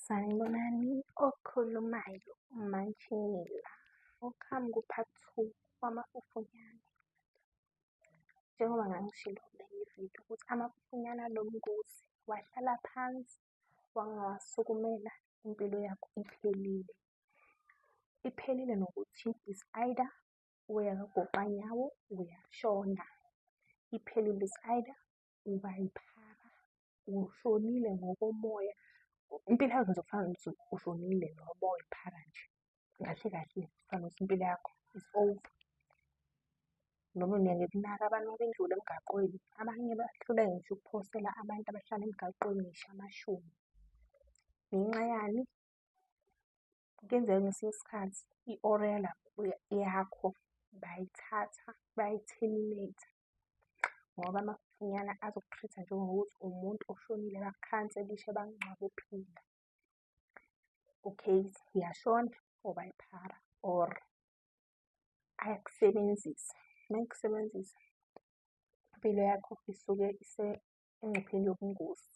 Sanibonani, okhulumayo uMaNtshila. Welcome ku-part two wamafufunyane. Njengoba ngangishilo kwenye ividiyo ukuthi amafufunyane anobungozi, wahlala phansi wangawasukumela, impilo yakho iphelile. Iphelile nokuthi is either uyagoqanyawo, uyashona. Iphelile is either uba yiphara, ushonile ngokomoya. Impilo yakho nje kufana nokuthi ushonile noma uyiphara nje. Kahle kahle kufana nokuthi impilo yakho is over. Noma ngiyaye abantu uma bendlula emgaqweni, abanye bahluleke ngisho ukuphosela abantu abahlala emgaqweni ngisho amashumi. Ngenxa yani? Kuyenzeka ngesinye isikhathi i-aura yakho bayayithatha bayayi-terminate-a ngoba amafufunyana azoku-treat-a njengokuthi umuntu oshonile bakukhanselishe bakungcwabe uphila. Okay, uyashona uba yiphara or ayakusebenzisa. Uma ekusebenzisa, impilo yakho isuke isengcupheni yobungozi.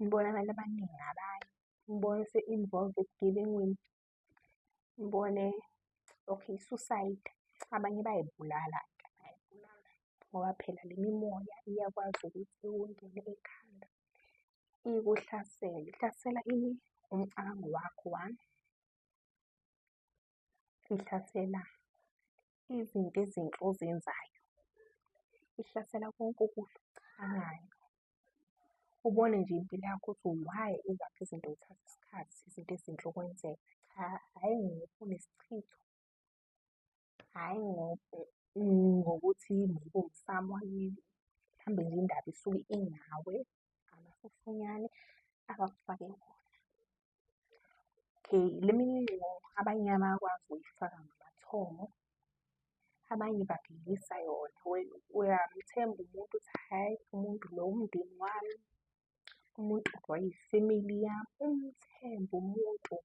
Ngibona abantu abaningi abanye, ngibone ese-involve ebugebengwini, ngibone, okay, suicide, abanye bayay'bulala-ke, bayay'bulala ngoba phela le mimoya iyakwazi ukuthi ikungene ekhanda ikuhlasele. Ihlasela ini? Umcabango wakho, one, ihlasela izinto ezinhle ozenzayo, ihlasela konke okuhle okucabangayo. Ubone nje impilo yakho ukuthi why ezakho izinto zithatha isikhathi, izinto ezinhle ukwenzeka. Cha, hhayi ngoba unesichitho, hhayi ngokuthi maybe umsamo wakini, mhlawumbe nje indaba isuke ingawe, amafufunyane abakufake wona. Okay, le milingo abanye bayakwazi ukuyifaka ngamathongo, abanye bakudlisa yona. Wena uyamthemba umuntu uthi hhayi umuntu lo umndeni wami, umuntu lo ifemeli yami, umthembe umuntu,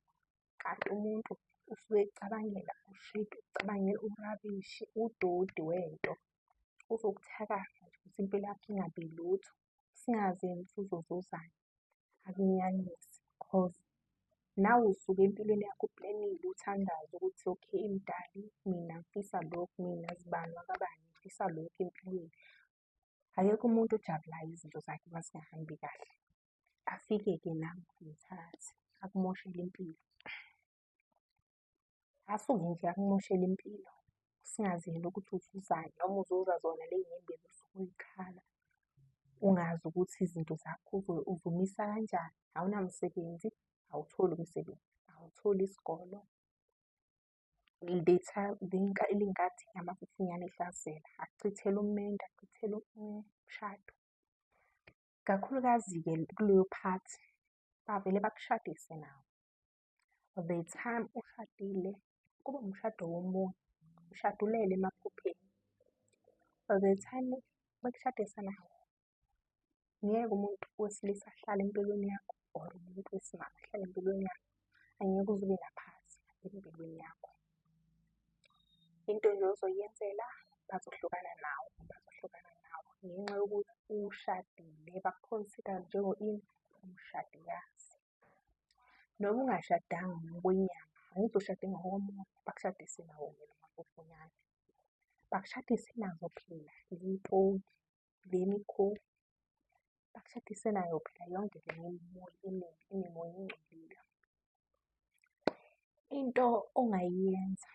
kanti umuntu usuke ekucabangela ushidi, ekucabangela urabishi, udoti wento. Uzokuthakatha nje ukuthi impilo yakho ingabi lutho, singazi yena ukuthi uzozuzani, akunyanyise cause nawe usuke empilweni yakho uplenile uthandaza ukuthi okay Mdali, mina ngifisa lokhu, mina zibani wakabani ngifisa lokhu empilweni. Akekho umuntu ojabulayo izinto zakhe uma zingahambi kahle. Afike-ke nangu umthakathi akumoshele impilo. Asuke nje akumoshele impilo, singazi yena ukuthi uzuzani noma uzuza zona ley'nyembezi osuke uy'khala, ungazi ukuthi izinto zakho uzomisa kanjani, awunamsebenzi, awutholi umsebenzi, awutholi isikolo. Ngenkathi amafufunyane ehlasela, akuchithele umendo, akuchithele umshado. Kakhulukazi-ke kuleyo part bavele bakushadise nawo. The time ushadile, kube umshado womoya, ushade ulele emaphupheni. The time bekushadisa nawo, ngeke umuntu wesilisa ahlale empilweni yakho or umuntu wesimame ahlale empilweni yakho, angeke uze ube na-part empilweni yakho. Into nje ozoyenzela bazohlukana nawe, bazohlukana nawe ngenxa yokuthi ushadile baku-consider ini? Umshadikazi. Noma ungashadanga ngokwenyama, angithi ushade ngokomoya, bakushadise nawo-ke la mafufunyane. Bakushadise nazo phela ley'poki, le mikhuba, bakushadise nayo phela yonke le mimoya emibi, imimoya engcolile. Into ongayenza,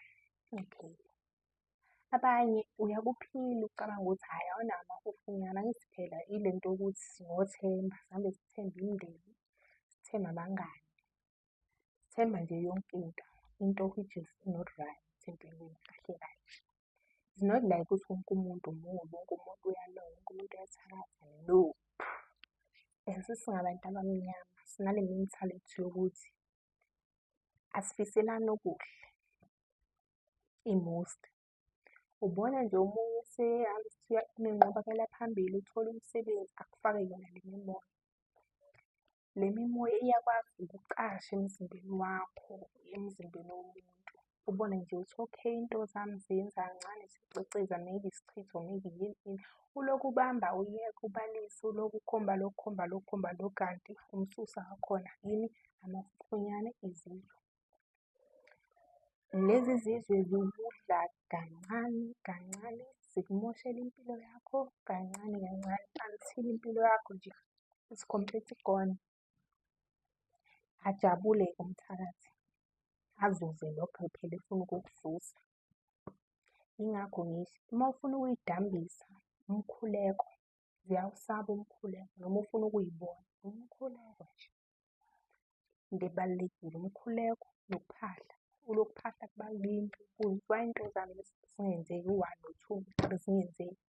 okay, abanye uyakuphila ucabange ukuthi hhayi awunawo amafufunyane, angithi phela ile nto yokuthi singothemba, sihambe sithembe imindeni, sithembe abangani, sithemba nje yonke into, into which is not right empilweni kahle kahle. It's not like ukuthi wonke umuntu mubi, wonke umuntu uyaloya, wonke umuntu uyathakatha, no. And singabantu abamnyama sinale mentality yokuthi asifiselani okuhle, i-most. Ubona nje omunye esehamba unenqubekela phambili, uthole umsebenzi, akufake yona le mimoya. Le mimoya iyakwazi ukucasha emzimbeni wakho, emzimbeni womuntu. Ubone nje ukuthi okay, iy'nto zami ziyenza kancane ziyaciciza maybe isichitho, maybe yini ini. Ulokhu ubamba uyeka ubalise, ulokhu ukhomba lo, ukhomba lo, ukhomba lo, kanti umsusa wakhona ini? Amafufunyane izizwe. Lezi zizwe zikudla kancane kancane, zikumoshela impilo yakho kancane kancane until impilo yakho nje is completely gone. Ajabule-ke umthakathi, azuze lokho phela efuna ukukuzuza. Yingakho ngithi uma ufuna ukuy'dambisa, umkhuleko, ziyawusaba umkhuleko noma ufuna ukuy'bona, umkhuleko nje. Into ebalulekile umkhuleko nokuphahla, uloku phahla kubalulekile ubuze why iy'nto zami zingenzeki u-one, no-two, no-three zingenzeki.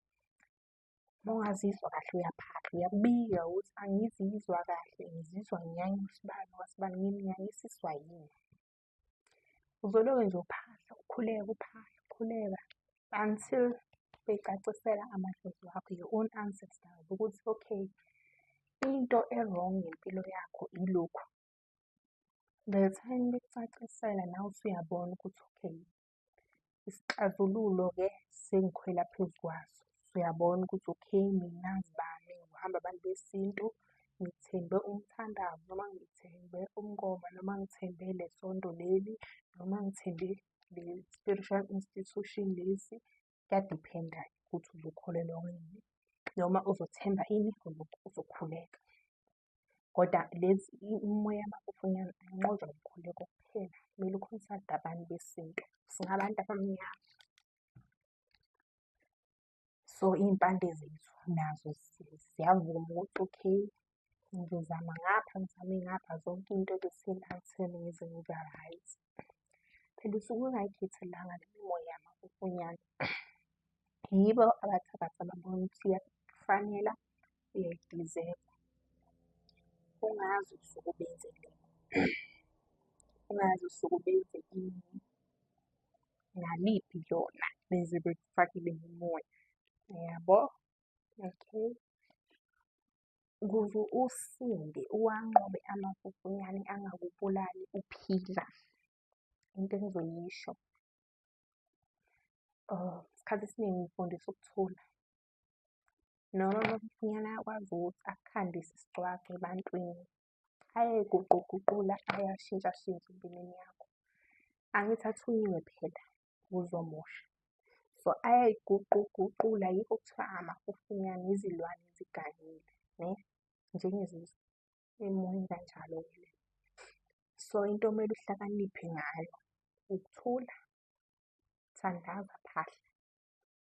Uma ungazizwa kahle uyaphahla, uyabika ukuthi angizizwa kahle, ngizizwa nginyanya usibani wasibani, ngimnyanyisiswa yini? Uzoloke nje uphahla, ukhuleka, uphahla, ukhuleka until becacisela amadlozi wakho, your own ancestors ukuthi okay, into e-wrong ngempilo yakho ilokhu. The time bekucacisela nawe usuyabona ukuthi okay, isixazululo-ke sengikhwela phezu kwaso. Usuyabona ukuthi okay, mina ngubani, ngihamba abantu besintu, ngithembe umthandazo noma ngithembe umngoma noma ngithembe le sonto leli noma ngithembe le spiritual institution lesi. Kuyadiphenda ukuthi uzokholelwa kwini noma uzothemba ini uzokhuleka. Kodwa lezi imimoya yamafufunyane ayinqotshwa ngomkhuleko kuphela, kumele u-consult-e abantu besintu, singabantu abamnyama. So iy'mpande zethu nazo ziyavuma ukuthi okay, ngizozama ngapha ngizame ngapha zonke iy'nto until ngize ngibe right. Phela usuke ungay'khethelanga le mimoya yamafufunyane. Yibo abathakathi ababona ukuthi iyakufanela, uyayi-deserve-a. Ungazi usuke ubenzeleni, ungazi usuke ubenze ini, ngaliphi lona beze bekufake le mimoya, yabo? Okay. Ukuze usinde uwanqobe amafufunyane angakubulali uphila, into engizoyisho, isikhathi esiningi ngifundisa ukuthula. Noma amafufunyane ayakwazi ukuthi akukhandise isigcwagcwa ebantwini, ayay'guquguqula, ayashintshashintsha empilweni yakho. Angithi athunyiwe phela ukuzomosha, so ayay'guquguqula yikho kuthiwa amafufunyane izilwane ezigangile ne, njengezizwe, imimoya ikanjalo-ke le. So into okumele uhlakaniphe ngayo ukuthula, thandaza, phahla,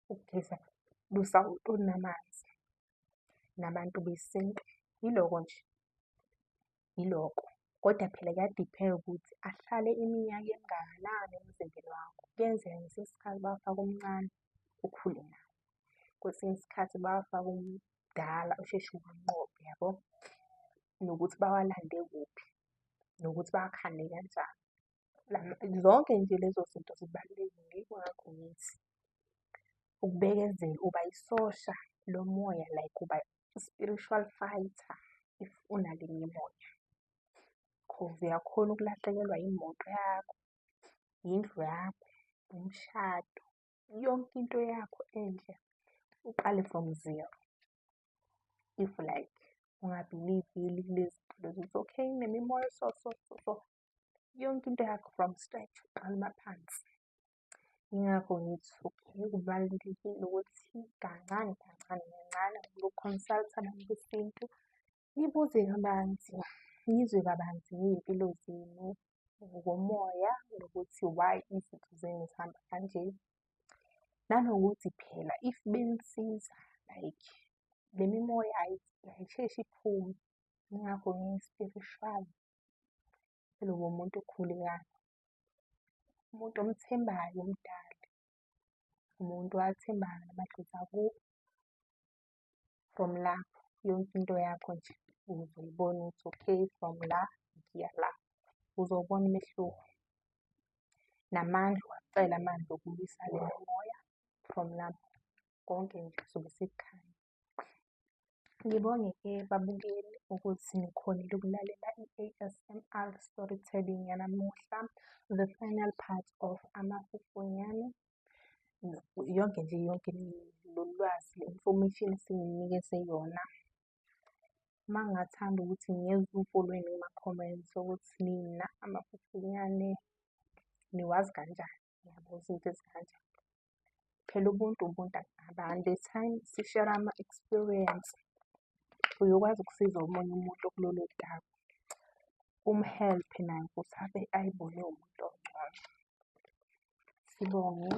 ukugeza nosawoti onamanzi, nabantu besintu, yiloko nje, yiloko. Kodwa phela kuyadiphenda ukuthi ahlale iminyaka emingakanani emzimbeni wakho. Kuyenzeka ngesinye isikhathi bawafake umncane, ukhule nawo. Kwesinye isikhathi bawafake umdala usheshe uwanqobe, yabo? Nokuthi bawalande kuphi, nokuthi bawakhande kanjani. Zonke nje lezo zinto zibalulekile, yingakho ngithi ukubekezela, uba isosha lomoya like uba i-spiritual fighter if unale mimoya. Cause uyakhona ukulahlekelwa imoto yakho, indlu yakho, umshado, yonke into yakho enhle, uqale from zero. If like unga-believe-ili kulezi zinto lezi ukuthi okay kunemimoya so so so so, yonke into yakho from scratch uqala phansi. Yingakho ngithi okay, kubalulekile ukuthi kancane kancane kancane uku-consult-a abantu besintu, nibuze kabanzi, nizwe kabanzi ngey'mpilo zenu ngokomoya nokuthi why izinto zenu zihamba kanje. Nanokuthi phela if benisiza like le mimoya ayisheshi iphume, yingakho ngiyi-spiritual. Kumele ube umuntu okhulekayo, umuntu omthembayo uMdali, umuntu owathembayo namadlozi akubo. From lapho yonke into yakho nje uzoyibona ukuthi okay from la ngiya la, uzowubona umehluko. Namandla uwacele amandla okulwisa le mimoya from lapho konke nje kuzobe sekukhanya. Ngibonge-ke babukeli ukuthi nikhonile ukulalela i-A_S_M_R storytelling yanamuhla, the final part of Amafufunyane. Yonke nje yonke lolu lwazi le information esenginikeze yona. Uma ngingathanda ukuthi ngiyezwe uvo lwenu kuma-comments ukuthi nina amafufunyane niwazi kanjani, yabo izinto ezikanjalo. Phela ubuntu ubuntu abantu, the time sishera ama-experience, uyokwazi ukusiza omunye umuntu okulolo taku, umhelphe naye ukuthi abe ayibone ewumuntu ongcono. Sibonge.